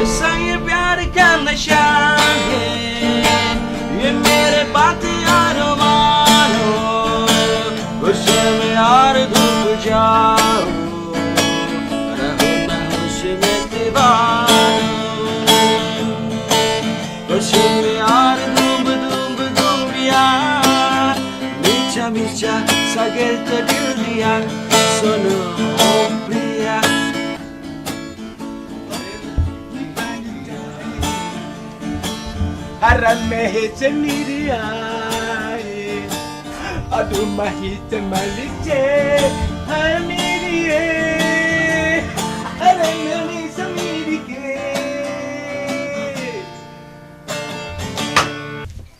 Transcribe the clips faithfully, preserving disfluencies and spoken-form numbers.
Sang ye pyar ka nasha hai, ye mere baat aroman ho, kuch main aur dhum jao, raho na hosh mein deewana. Kuch main aur dhum dhum dhum ya, micha micha sa gel to dil diya, suno o priya. Haram mein hai chami ri ain, aduma hi chamali che, hai miri e, haram mein hai chami ri ke.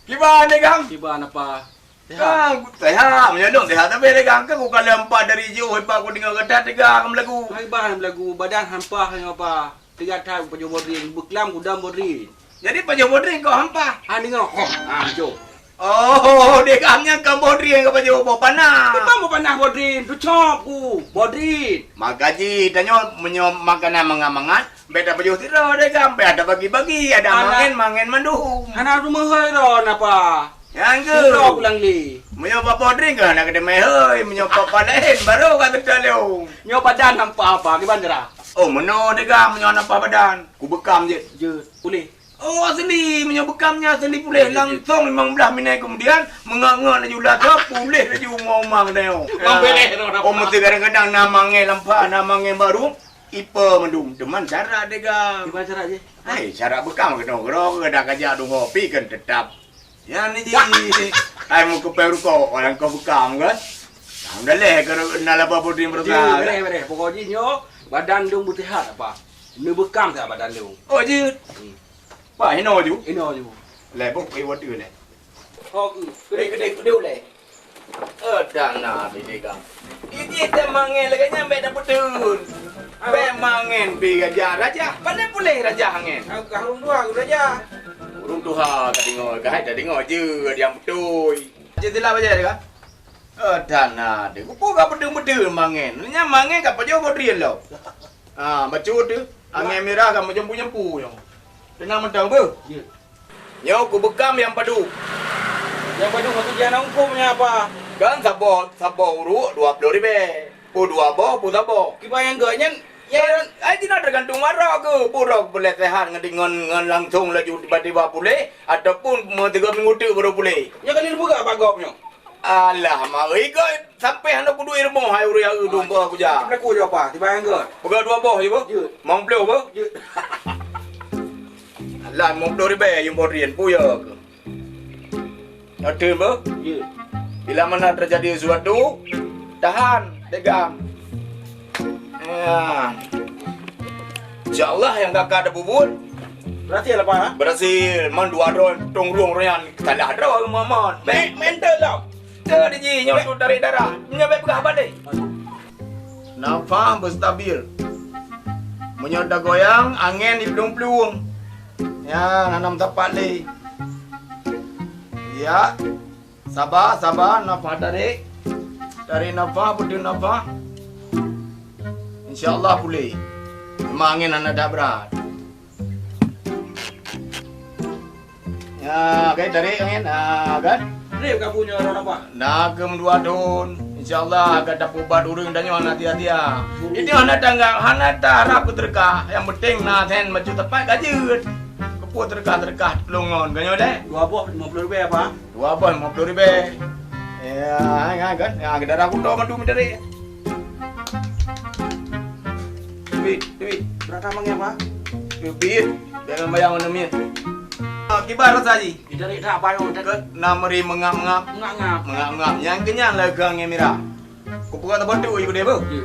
Kiban ni, Kang? Kiban apa? Sehat. Kang, sehat. Meunyoe lôn sehat, tapi lé Kang, kan ku kalon empat dari jih, empat ku deungoe gata teuga meulagu. Hai bah meulagu, badan hampa nyoe apa? Teuga that pajoh bodri, beuklam gudam bodri. Jadi pajoh bodri kok hampa? Ha deungoe. Ha, jom. Oh, deh Kang nyan kan bodri ka pajoh boh panah. Bukan boh panah bodri, tucop ku. Bodri. Maka jih, tanyoe meunyoe makanan mangat-mangat, Bèk tapajoh sidroe deh Kang, bèk tabagi-bagi, ada mangen, mangen mandum. Hana rumoh hai ron apa? Nyang geu. Sidroe pulang li. Meunyoe bak bodri keuh hana keudéh meuhôi, meunyoe bak laén baru ka teutalong. Nyoe badan nampak apa, kiban cara? Oh, meunoe deh Kang, meunyoe nampak badan. Kubeukam jeuet. Jeuet, puléh. Oh, asli, meunyoe beukam nyan asli puléh. Langsung limong blaih minèt keumudian, meungat-ngat laju lata, puléh laju umang-umang deh. Mang beléh ron apa? Oh, meusti kadang-kadang na mangèn lampak, na mangèn baru. Ipe mandum, teuma syarat deh Kang. Ipe syarat jih? Hai, syarat beukam keunoe keudroe, kadang kajak deungoe pi kan teutap. Nyan jih. Hai, meukeupèe rukok, orang kau beukam kan? Alhamdulillah, kalau na laba putih berusaha. Beréh, beréh. Pokok jih nyoe, badan dong beuseuhat apa? Neubeukam that badan dong. Oh, jeuet. Hmm. Pak, inoe ju? Inoe ju. Lé, bok, eh, waduh lé. Oh, hmm. Keudéh, keudéh, keudéh ulèe. Eh, dana bini Kang. Ini teu mangén lagèe nyan bèk tapeuteuet. Bèk mangén pi raja, raja. Pandai puléh raja angén. Ka ureueng tuha ku raja. Ureueng tuha ka deungö, ka hai ta deungö jeuet nyang beutôi. Jeuet silap aja deh, Kang. Eh, dana deh. Ku ka peudeueng-peudeueng mangén. Nyan mangén ka pajoh bodri lom. Ah, bacut tu. Angén mirah ka meujampu-jampu nyoe. Teunang mantong beuh. Jeuet. Nyoe kubeukam nyang padub. Nyang padub maksud jih hana hukôm nyan apa? Kan saboh, saboh uruek dua ploh ribèe. Peue dua boh, peue saboh. Kiban nyang gèt nyan, nyan ai jinoe teugantung maroh keuh. Peue droe peulesehan ngon, ngon, ngon langsong laju tiba-tiba puléh, ataupun meusigoe minggu teuk baru puléh. Nyoe kali neupeugah bak gob nyoe. Alah, mari keuh sampai hana kuduek rumoh hai ureueng nyang eu dum boh kujak. Peulaku jaweueb apa? Tiba nyang gèt. Peugah dua boh je, boh? Jeuet. Limong ploh, boh? Jeuet. Alah, limong ploh ribèe nyang boh drien, peue ya keuh? Nyoe teun, boh? Jeuet. Bila mana terjadi sesuatu, tahan, tegang. Ya. Insya Allah nyang kakak tapeubuet. Berhasil apa, ha? Berhasil. Man dua droe tong rueng royan salah droe Muhammad. Mek mental tau. Teu di jih nyoe tu tarék darah. Nyoe bèk peugah haba deh. Nafah beustabil. Meunyoe tagoyang, angén iplueng-plueng. Nyan hana meusapat lé. Ya. Saba, saba, nafah tarék. Tarék nafah, peuteun nafah. Insya Allah puléh. Teuma angén hana that brat. Ya, oke, tarék angén. Ha, kan? Trép ka bunoe roh nafah. Na keu meudua thôn. Insya Allah akan tapeuubat ureueng tanyoe hana sia-sia. Itu hana tangga, hana taharap keu teureukah. Nyang penting na then bacut teumpat ka jeuet. Keupeue teureukah-teureukah teupeulongon. Ka nyoe deh? Dua boh limong ploh ribèe apa? Dua boh limong ploh ribèe. Ya, hai, hai, kan? Ya, darah kuto mandum dari. Duit, duit. Berapa mangga, Pak? Duit. Jangan bayar mana miet. Ah, kiban rasa ji. Dari tak apa yang tak. Ke na meri mengap-ngap. Ngap-ngap. Mengap-ngap. Nyang kenyang lah keu angén mirah. Kupeugah teubatu ibu deh, Bu. Ya.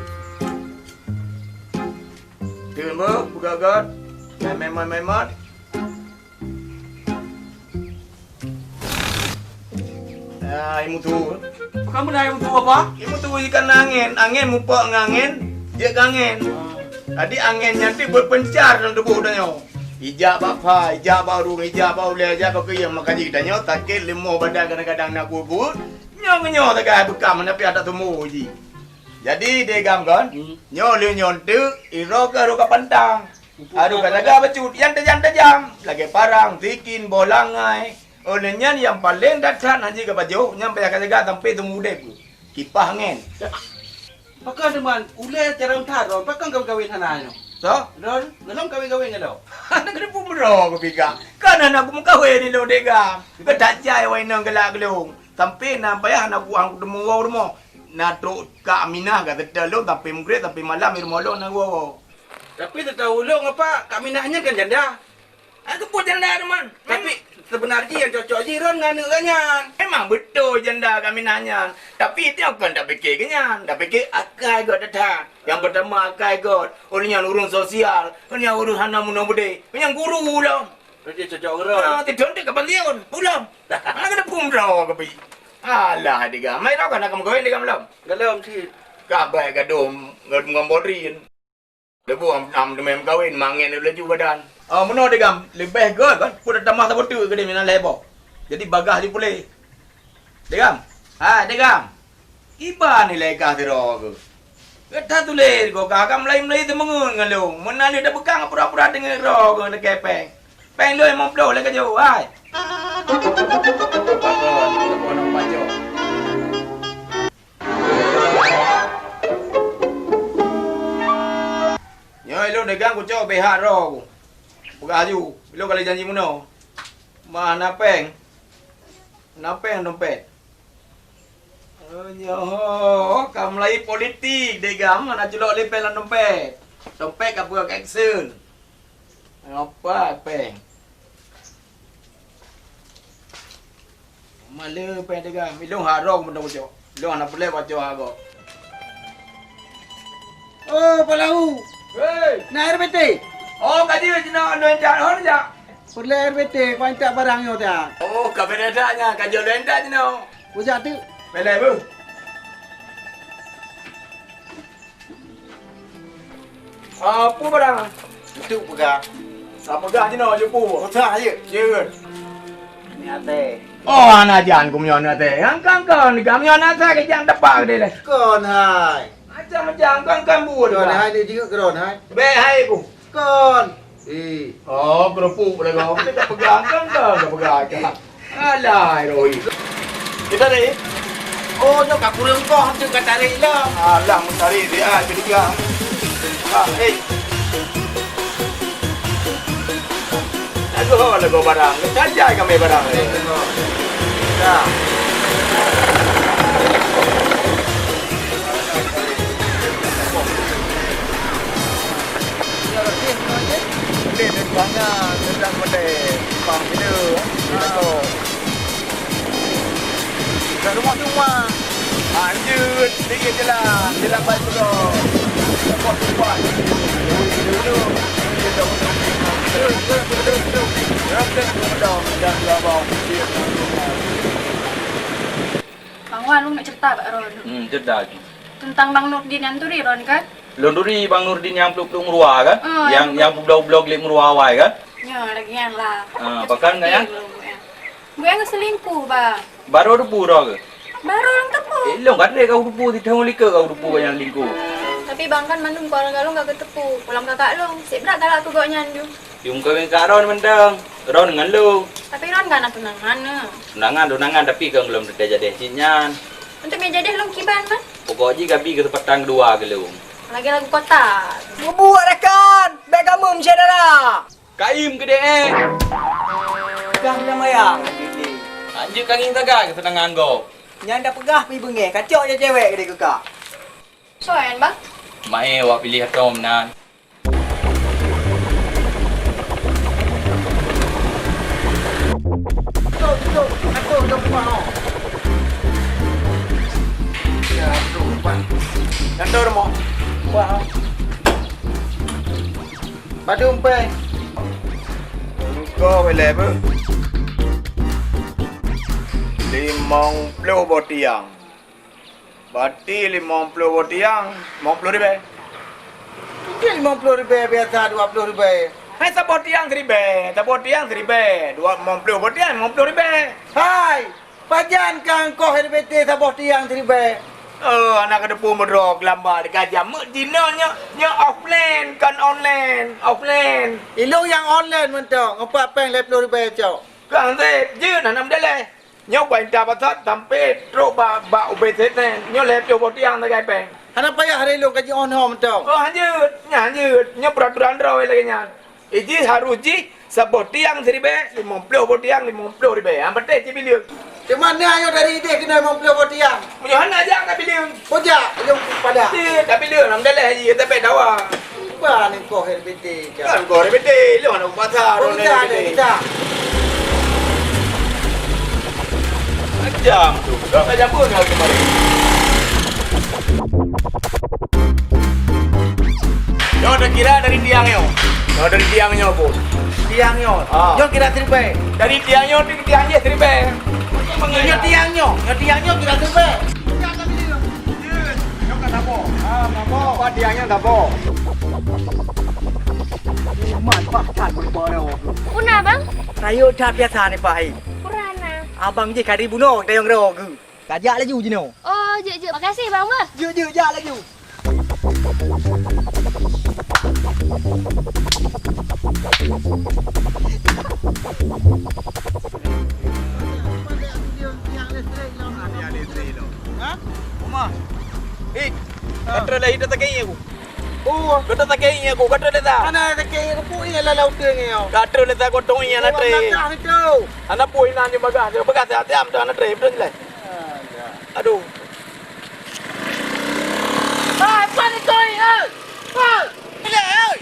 Teun, Bu, peugah gèt. Main-main, main-main. Ah, imutu. Kamu dah imutu apa? Imutu ikan angén, angén mupok ngon angén, jeuet keu angén. Jadi angén nyan tu berpencar dalam tubuh tanyoe. Ijak bak pha, ijak bak ureueng, ijak bak ulèe, ijak bak keuieng, maka jih tanyoe sakét leumoh badan kadang-kadang na buet-buet. Nyoe ngeunyoe sagai beukam, tapi ada tumoe jih. Jadi deh Gam kon, hmm, nyoe lheueh nyoe teuk, iroe ka rot ka pantang. Aduh, ka jaga bacut, nyang tajam-tajam, lagèe parang, sikin, boh langai. Óh lheueh nyan nyang paleng that-that hana jeuet ka pajoh, nyan payah ka jaga sampai seumur udép. Kipah angén. Pakon teuma ulèe carông that droe, pakon kawén-kawén hana nyoe? Soe? Droe, gohlom kawén-kawén ngon lôn. Hana keuneuk peumeuroe keuh pih kah. Kan hana kumeukawen ilôn dek gam. Keuh that jai awai inong galak keu lôn. Sampai na payah na kuah kuteumèe woe u rumoh. Na trok Kak Aminah ka seutôt lôn sampai meugreb, sampai malam di rumoh lôn na woe. Tapi seutôt ulôn apa Kak Aminah nyan kan janda. Hana keupeue janda teuma. Tapi seubeuna jih nyang cocok jih Ron ngon aneuk geuh nyan. Memang beutôi janda Kak Aminah nyan. Tapi tanyoe kon tapike keu nyan, tapike akai göt that-that. Nyang peutama akai göt, ulôn nyan ureueng sosial, ulôn nyan ureueng hana meunoe beudé, ulôn nyan guru lom. Berarti cocok ngon Ron. Ah, tidong di kapal liun, pulang. Hana keuneuk peumeuroe keuh pih. Alah, dek gam. Mai droe ka na kameukawen dek gam lom? Gohlom cit. Ka bèk gadoh ngon, ngon Polri. Leubeh am, am teumèe meukawen, mangen laju badan. Oh, meunoe dek gam, leubeh göt kan, peue tamah saboh teuk keudéh meunan lhèe boh. Jadi bagaih laju puléh. Dek gam. Hai, dek gam. Kiban nilai kah sidroe keuh? Gata tuléh di gob kah, ka meulayi-meulayi teumeungeut ngon lôn. Meunan lheueh tapeugah pura-pura teungeut droe keuh lakèe péng. Péng lôn limong ploh lé kajoh, hai. Nyoe ilôn dek gam kucok B H droe ku. Peugah laju, ilôn ka lheueh janji meunoe. Ma hana péng. Hana péng dompet. Oh, nyoe ka meulayi politik dek gam hana culok lé péng lam dompet. Dompet ka peugah ka action. Apa péng? Maleue péng teuga, ilôn harong meunan bacut. Ilôn hana peureulèe bacut harong. Oh, Pak Lau. Hei. Na R B T? Oh, ka jeuet jinoe, lôn intat hon jak. Peureulèe R B T, kau intat barang nyoe dak. Oh, ka beda dak nyan, ka jeuet lôn intat jinoe. Bujak tu. Belai bu. Ah, peue barang? Enteuk peugah. Ah, peugah jinoe, jeuet peue? Peugah, jeuet. Jeuet. Ni até. Oh, hana jan ku meunyoe até. Nyang kan kon, ka meunyoe até ke jang tepak deh leh. Kon hai. Macam-macam, kon, kon buet. Kon hai ni jeuet kon hai. Bèk hai ku. Kon. Eh. Oh, keurupuk boleh kau. Kita pegang kan, kan, kita pegang kan. Alah, Rohi. Kita ni. Oh, nyoe ka kureueng koh tu ka tarék lom. Alah, meutarek dia, ah, ketiga. Ah, eh. Lagu ho, lagu barang. Tajai kami barang. Dah. Udép di bangai, sedang pedeh, simpang kilo, kilo. Kat rumah cuma. Anjir, sedikit jalan, jalan baik pula. Lepas tu, Pak. Terus, terus, terus, terus. Terus, terus, terus. Dah, dah, dah, dah. Bang Wan, lôn nak cerita bak Ron. Hmm, cerita lagi. Tentang Bang Nurdin nyan turi Ron kan? Lôn turi Bang Nurdin nyang pluek-pluek meuruwa kan? Ah, nyang, nyang, nyang publoe-publoe gleh meuruwa awai kan? Nyoe lagi nyan lah. Ah, pakan ka nyan? Bukan selingkuh, Bang. Baru teupeue droe ke? Baru lôn teupeue. Eh, lôn ka trép ka teupeue, siteungoh likot ka teupeue nyang selingkuh. Tapi Bang kan mandum keluarga lôn ka geuteupeue, pulang kakak lôn. Sibrat galak keu gobnyan ju. Yum kawin kat Ron mantong. Ron ngon lôn. Tapi Ron kan na tunangan na. Tunangan, tunangan, tapi kan belum teuka jadeh cit nyan. Untuk mie jadeh lôn kiban mah. Pokok jih gabi kesempatan kedua keu lôn. Lagi lagu kota. Bubuak rakan, bèk kamoe meusyedara. Kaim keudeh eh. Peugah bilang maya. Lanjut kangin sagai kesenangan gob. Nyan dah peugah pi beungeh, kacok je cewek keudeh keuka. Soe nyan, Bang? Mae awak piléh atom nan. Tok, tok, tok, tok, tok, tok. Ya, tok, Bang. Tok, tok, tok. Wah. Badum pèng. Engko belai beuh. Limong ploh boh tiang. Bati limong ploh boh tiang, limong ploh ribèe. Ijih limong ploh ribèe biasa dua ploh ribèe. Hai saboh tiang siribèe, saboh tiang siribèe, dua limong ploh boh tiang limong ploh ribèe. Hai, pajan ka engkoh R B T saboh tiang siribèe? Oh, aneuk ka teupeu meudroe keulambat ka jam. Meuk jinoe nyoe, nyoe offline, kon online, offline. Ilong nyang online mantong, empat péng lhèe ploh ribèe cok. Kang Sép, jeuet hana meudaleh. Nyoe kuinta pasot sampai trok bak, bak ubé seten. Nyoe lhèe ploh boh tiang sagai péng. Hana payah lé lôn ka jiôh nyoe mantong. Oh, hanjeuet. Nyan hanjeuet. Nyoe peuraturan droe lagèe nyan. Ijih harôh jih saboh tiang siribèe, limong ploh boh tiang, limong ploh ribèe. Han patéh cit bileung. Teuma na nyoe dari idéh keunoe limong ploh boh tiang. Meunyoe hana jak ka bileung. Kujak, lôn pada. Cit, ka bileung, alhamdulillah, jih, tapi dawa. Iban engkoh R B T. Kan kau R B T, lu aneuk pasar, oh, kita ada, kita. Macam tu. Dah tak jago kau kemarin. Nyoe dah kira dari tiang nyoe. Nyoe dari tiang nyoe, Bos. Tiang nyoe. Ah. Nyoe kira siribèe. Dari tiang nyoe, tiang nyoe siribèe. Nyoe tiang nyoe. Nyoe tiang nyoe kira siribèe. Nyoe ka saboh. Ah, saboh. Apa tiang nyoe saboh? Iman, bah, that berubah dah. Puna, Bang? Rayeuk that biasa ni, Pak, hai. Purana. Abang jih kari bunoe, kita yang roh ke. Kajak laju jinoe. Oh, jeuet, jeuet. Makasih, Bang, bah. Jeuet, jeuet, jak laju. Ha? Uma. Eh, ha. Kata lagi dah tak kaya aku. Oh. Kata tak kaya aku, kata dah tak. Mana tak kaya aku, iya lah laut ni. Kata dah tak kotong iya nak. Anak pun inan di bagah, bagah saya diam tu anak tray, betul lah. Aduh. Hai, pan itu, hai. Hai. Ilai, hai.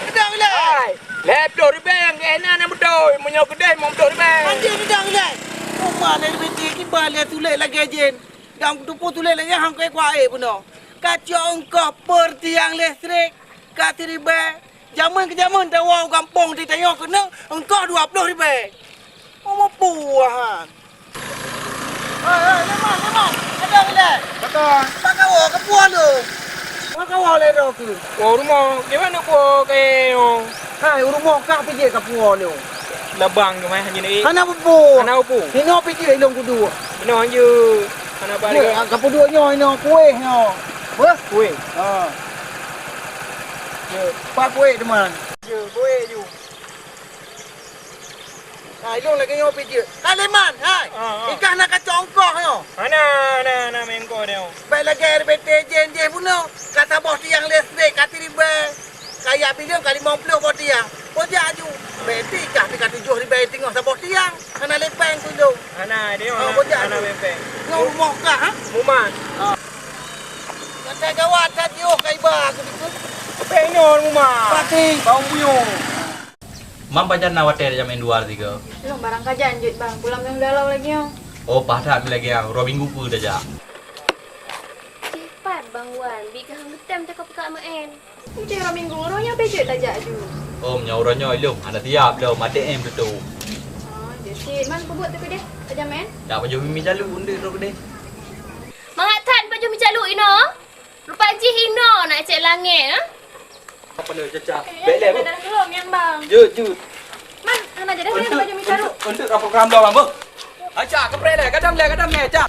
Kedang ilai. Hai. Lhèe ploh ribèe nyang keunan nyang beutôi. Meunyoe keudeh limong ploh ribèe. Anjing kedang ilai. Uma lé ribèe kiban lé tuléh lagèe jén. Dan tupu tuléh lagèe hang keu kuah air bunoe. Ka cok ongkoh per tiang listrik. Ka siribèe. Jameun keu jameun tawoe u gampông di tanyoe keuneuk ongkoh dua ploh ribèe. Oh, meupue han. Hei, hei, Leman, Leman. Ada ilai. Betul. Bak kawoe, ka puwoe lôn. Bak kawoe lé droe keuh. Woe rumoh, di mana puwoe keu nyoe? Hai, u rumoh kah pih jeuet ka puwoe lôn. Labang keu mai hana ni. Hana peue-peue. Hana peue-peue. Inoe pih jeuet ilong kuduek. Inoe hanjeuet. Hana balik. Jeuet, ka peuduek nyoe, inoe kueh nyoe. Beuh? Kueh. Ha. Jeuet. Pak kueh teuma. Jeuet, kueh ju. Nah, ilong lagèe nyoe pih jeuet. Hai Leman, hai. Ah, ah. Ikah na kacok ongkoh nyoe. Hana, hana, hana meuongkoh nyoe. Bèk lagèe R B T jén jih bunoe. Ka saboh tiang listrik, ka siribèe. Kaya bileung ka limong ploh boh tiang. Bojak aju. Bèk ti kah pih ka tujoh ribèe teungoh saboh tiang. Hana lé péng keu ilong. Hana, dia hana, hana lé péng. Nyoe rumoh kah, ha? Mumat. Ha. Gata gawat that yoh ka iba aku dikeue. Péng nyoe mumat. Pati. Bawang buyong. Mam pajan na watèe tajak meu'en dua tiga. Lôn barang ka janjut, Bang. Pulang nyang galau lagi, oh. Oh, paih that lagèe nyan. Uroe Minggu peue tajak? Cepat, Bang Wan. Bit ka hang geutem takap-takap meu'en. Uroe Minggu, uroe nyoe bejeuet tajak ju. Oh, meunyoe uroe nyoe ilong hana siap lom, A T M tutup. Oh, jeuet cit. Man peubuet teuh keudeh, tajak meu'en? Jak pajoh mimi calu, undeuek droe keudeh. Mangat that pajoh mi calu inoe. Rupa jih inoe nak cek langèt, eh? Apa ni, Caca? Eh, bèk lé, Bu. Ada keulom nyang, Bang. Jeuet, jeuet. Man, hana jadi saya baju micaru. Untuk, untuk program dah, Bang, Bu. Aca, keprek lé, gadam lé, gadam lé, Aca.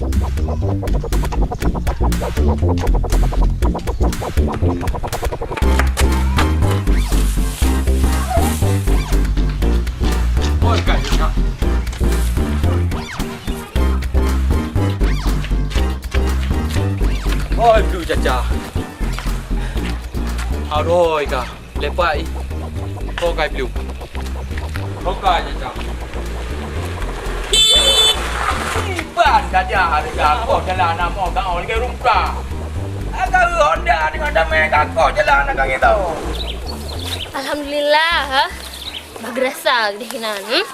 Oi, kan, Aca. Oi, Blu Caca. Aroi ka. Lepak ih. Kok kai Blu. Kok kai Caca. Iban saja harga kok jalan nama kau lagi rupa. Agak Honda dengan damai kau jalan akan kita. Alhamdulillah, ha. Bagerasa deh nan. Hmm?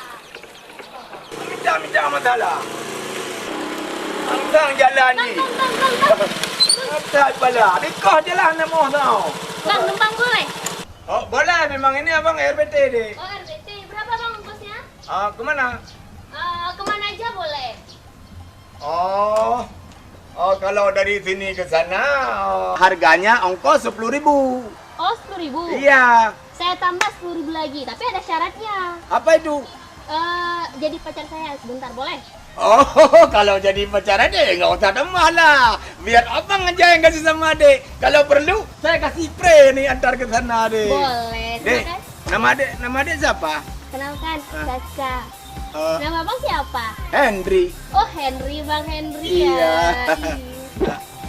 Minta-minta masalah. Tang-tang jalan ni. Tang, tang, tang, tang, tang. Asal bala. Dikah jalan nama tau. Bang, numpang boleh? Oh, boleh. Memang ini abang R B T deh. Oh, R B T. Berapa, Bang, ongkosnya? Ah, ke mana? Ah, ke mana aja boleh. Oh. Oh, kalau dari sini ke sana, oh, harganya ongkos sepuluh ribu. Oh, sepuluh ribu? Iya. Saya tambah sepuluh ribu lagi, tapi ada syaratnya. Apa itu? Eh, jadi pacar saya sebentar, boleh? Oh, kalau jadi pacar adek, nggak usah cemas lah. Biar abang aja yang kasih sama adek. Kalau perlu, saya kasih pre nih, antar ke sana, dek. Boleh, Dek, silakan. Nama adek, nama adek siapa? Kenalkan, Ah. Caca. Eh. Nama abang siapa? Henry. Oh, Henry, Bang Henry Iya. ya. Ih.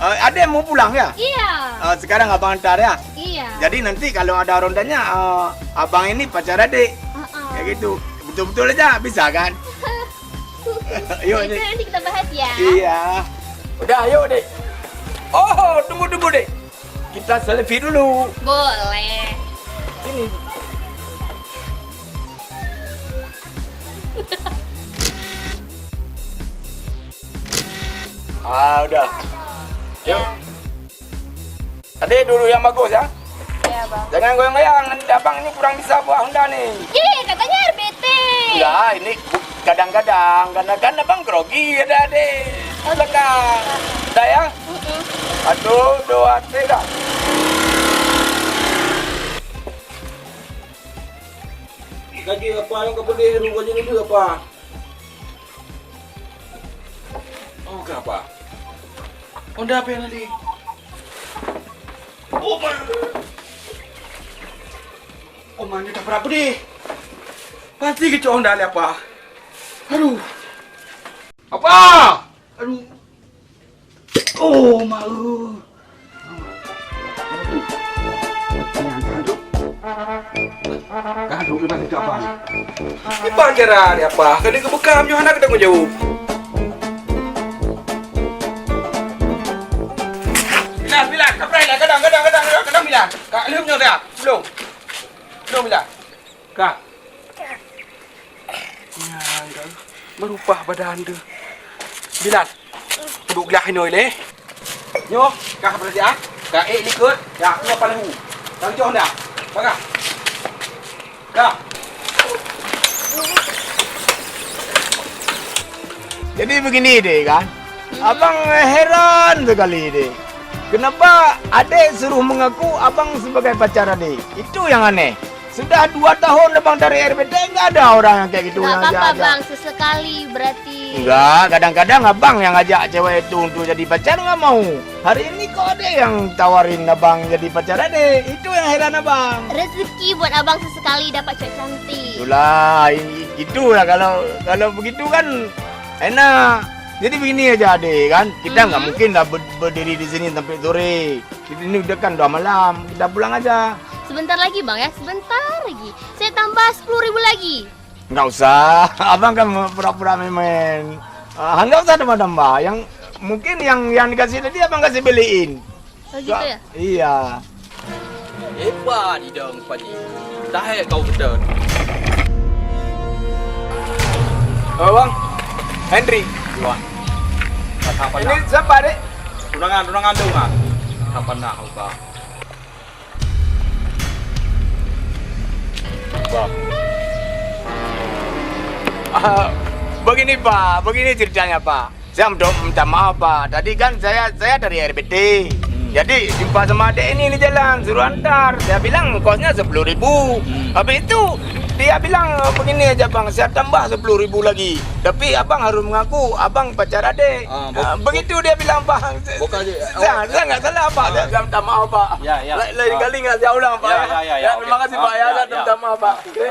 Eh, adek mau pulang ya? Iya. Eh, sekarang abang antar ya? Iya. Jadi nanti kalau ada orang tanya, eh, abang ini pacar adek. Heeh. Kayak gitu. Betul-betul aja, bisa kan? Yuk, Itu Dek. nanti kita bahas ya. Iya. Udah, yuk, Dek. Oh, tunggu, tunggu, Dek. Kita selfie dulu. Boleh. Sini. Ah, udah. Yuk. Ya. Adek duduk yang bagus ya. Ya, Bang. Jangan goyang-goyang, nanti abang ini kurang bisa bawa Honda nih. Ih, katanya R B T. Enggak, ini bu-, kadang-kadang, kadang-kadang abang grogi ada adek. Oh, Belakang. Dah ya? Mm-mm. Satu, dua, tiga. Gaji apa yang kau beli, gaji dulu apa? Oh, kenapa? Honda apa yang tadi? Oh, ma. Oh, ma, ni tak berapa deh. Pasti kecok Honda lé apa? Aduh. Apa? Aduh. Oh, ma. Gaduh leubeh teuka apa? Iban cara dia apa? Kena kebekam nyoe hana keutanggung jaweueb. Bilan, Bilan, kapreh lah, kadang, kadang, kadang, kadang, Bilan. Kak lheueh nyoe dah, sebelum. Sebelum, Bilan. Kak. Nyan, Kak. Meurubah badan tu. Bilan. Duek glah inoe lé. Nyoe, kah berarti ah. Kah ék likot, ya, nyoe palahu. Tang joh dah. Bagah. Kah. Jadi begini deh kan. Abang heran sekali deh. Kenapa adek suruh mengaku abang sebagai pacar adek? Itu yang aneh. Sudah dua tahun abang dari R B T, nggak ada orang yang kayak gitu Nggak yang apa-apa, ajak-ajak. Bang, sesekali berarti. Enggak, kadang-kadang abang yang ajak cewek itu untuk jadi pacar nggak mau. Hari ini kok ada yang tawarin abang jadi pacar adek? Itu yang heran abang. Rezeki buat abang sesekali dapat cewek cantik. Itulah, i-, itu ya kalau, kalau begitu kan enak. Jadi begini aja adek kan, kita nggak Mhm. mungkin lah ber-, berdiri di sini sampai sore. Ini udah kan dua malam, kita pulang aja. Sebentar lagi, Bang, ya, sebentar lagi. Saya tambah sepuluh ribu lagi. Nggak usah, abang kan pura-pura main-main. Ah, nggak usah tambah-tambah. Yang, mungkin yang, yang dikasih tadi abang kasih beliin. Oh, gitu ya? Iya. Hebat idong Pak Ji. Tahek kau betul. Oh, Bang. Henry. Wah. Kata apa Ini siapa, Dek? Tunangan, tunangan tu, Bang. Kapan nak ubah? Bah. Ah, begini, Pak. Begini ceritanya, Pak. Saya minta, minta maaf, Pak. Tadi kan saya, saya dari R B T. Hmm. Jadi, jumpa sama adik ini di jalan, suruh antar. Saya bilang kosnya sepuluh ribu. Hmm. Habis itu, dia bilang, "Begini aja, Bang, saya tambah sepuluh ribu lagi. Tapi abang harus mengaku, abang pacar adik." Ah, buk-, Ah, begitu dia bilang, Bang. Bukan je. Saya, saya nggak salah, Pak. Ah. Saya, saya minta maaf, Pak. Ya, ya. Lain, lain Ah. kali nggak saya ulang, Pak, Ya, ya. ya, ya, ya, ya. Oke. Terima kasih, Ah, Pak, ya, ya, saya ya. minta maaf, Pak. Oke.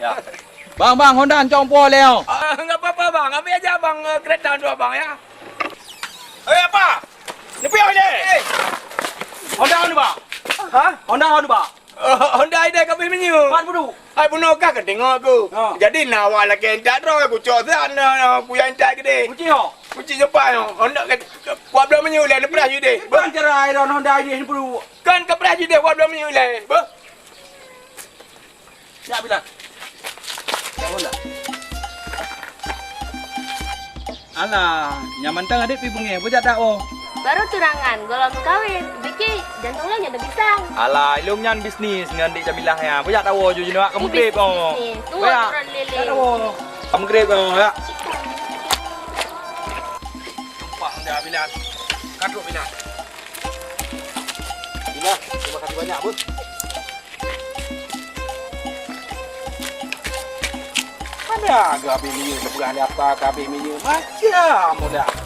Ya. Bang, bang, Honda ncong po lé, oh. Ah, nggak apa-apa, Bang. Ambil aja, Bang, eh, kereta untuk abang, ya. Eh, apa? Nyepi apa ni? Eh. Honda anu, Bang? Hah? Honda anu, Bang? Oh, Honda idai kami minyu. Mat budu. Hai bunoe kah ke tengok aku. Ha. Jadi na awak lagi entak droe aku cok sana, na puya entak gede. Kuci ho. Kuci sepai ho. Honda ke, ke kuat belum minyu dah lepas you deh. Bang cara iron Honda ini perlu. Kan ke beras you deh kuat belum minyu leh. Beuh. Ya bila. Ya honda. Alah, nyan mantong adik pi beungéh, bujak dak woe. Baru tunangan, gohlom kawin, biki jantung lôn nyang teupisang. Alah, ilôn nyan bisnis ngon Dik Jamilah nyan, bujak dak woe ju jinoe ka meugreb oh. Bisnis, tuan Bujak. Orang lele. Dak woe. Ka meugreb oh, ya. Sumpah dah Bilal. Katrok Bilal. Bilal, terima kasih banyak, Bos. Kan Ya, geuhabéh minyeuk, geupeugah lé ata geuhabéh minyeuk, macam udah.